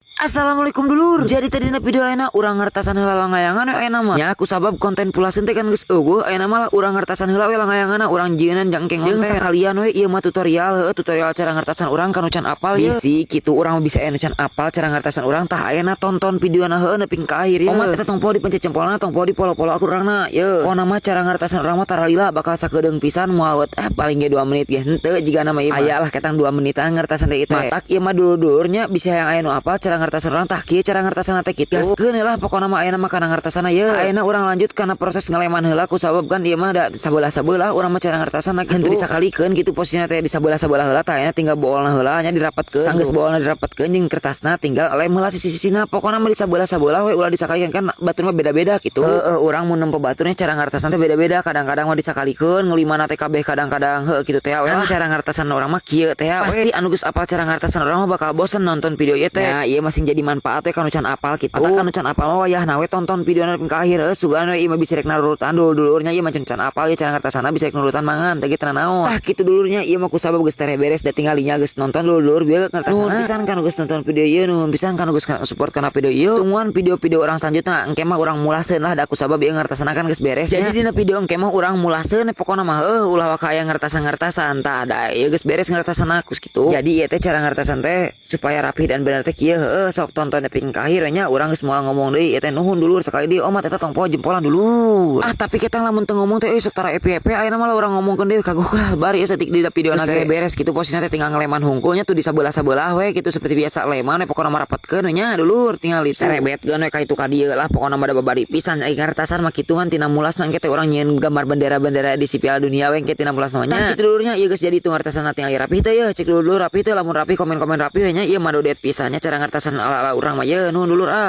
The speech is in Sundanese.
Assalamualaikum, dulur. Jadi tadi na video ayeuna urang ngertasan heula langgayangan we ayeuna mah. Nya, ku sabab konten pulaseun teh kan geus euweuh, ayeuna mah urang ngertasan heula we langgayanganna, urang jieunan jang engke konten. Jeung sakalian we ieu mah tutorial, heueuh, tutorial cara ngertasan urang kanu can apal ye. Bisi kitu urang bisa aya nu can apal cara ngertasan urang, tah ayeuna tonton videona heueuh nepi ka akhir ye. Omat eta tong poho dipencet jempolna, tong poho di follow-follow akun urangna ye. Pokona mah cara ngertasan urang mah taralila, bakal sakedeung pisan, moal paling ge 2 menit ge henteu jigana mah ieu mah. Aya lah ketang 2 menitan ngertasan teh ieu teh. Matak ieu mah dulur-dulurnya bisa yang aya nu apal cara ngertasan urang, tah kieu cara ngertasan teh kitu. Gaskeun lah pokona mah ayeuna mah kana ngertasan ye. Ayeuna urang lanjut kana proses ngaleman heula, ku sabab kan ieu mah da sabelah-sabelah urang mah cara ngertasan kitu. Henteu disakalikeun kitu, posisina teh di sabelah-sabelah heula. Tah, ayeuna tinggal boolna heula nya dirapatkeun. Sanggeus boolna dirapatkeun jeung kertasna, tinggal lem heula sisi-sisina. Pokona mah di sabelah-sabelah we, ulah disakalikeun, kan batur mah beda-beda kitu. Heueuh, urang mun nempo baturnya cara ngertasan teh beda-beda, kadang-kadang mah disakalikeun ngelimana teh kabeh, kadang-kadang heueuh kitu teh we lah. Cara ngertasan urang mah kieu teh we. Pasti anu geus apal cara ngertasan urang mah bakal bosen nonton video ieu teh. Nya, ieu masih jadi manfaat we kanu can apal kitu. Atau kanu can apal mah wayahna we tonton videona nepi ka akhir, heueuh, sugan we ieu mah bisa rek narurutan dulur-dulurnya. Ieu mah can apal ieu cara ngertasanna, bisa rek nurutan mangan teh kitu naon. Tah kitu dulurnya, ieu mah ku sabab geus tereh beres da tinggal nya geus nonton dulur-dulur bieu ngertasanna. Nuhun pisan kanu geus nonton video ieu, nuhun pisan kanu geus support kana video ieu. Tungguan video-video urang selanjutnya, engke mah urang mulaseun lah, da ku sabab ieu ngertasanna kan geus beres. Jadi dina video engke mah urang mulaseun pokona mah, heueuh, ulah waka aya ngertasan-ngertasan. Tah, da ieu geus beres ngertasanna kus kitu. Jadi ieu teh cara ngertasan teh supaya rapih dan bener teh kieu, heueuh, sok tonton nepi ka akhir nya. Urang geus moal ngomong deui ieu teh. Nuhun, dulur, sekali deui. Omat eta tong poho jempolan, dulur. Ah, tapi kita lamun teu ngomong teh euy sok tara epi-epi. Ayeuna malah urang ngomongkeun deui, kagok lah bari ieu saeutik di video ge beres kitu, posisina teh tinggal ngeleman hungkulnya tuh di sabelah-sabelah we kitu, seperti biasa leman we pokona mah, rapatkeun nya dulur, tinggal diserebetkeun we ka itu ka dieu lah. Pokona mah da babari pisan ai ngertasan mah kitu, kan tina mulasna engke teh urang nyieun gambar bendera-bendera di si Piala Dunia we engke tina mulasna nya. Tah kitu dulurnya, ieu geus jadi itu ngertasan, tinggal rapih teh ye. Cek dulur, rapih teh? Lamun rapih, komen-komen rapih nya. Ieu mah dodet pisan nya cara ngertasan ala-ala urang mah ye. Nuhun, dulur ah.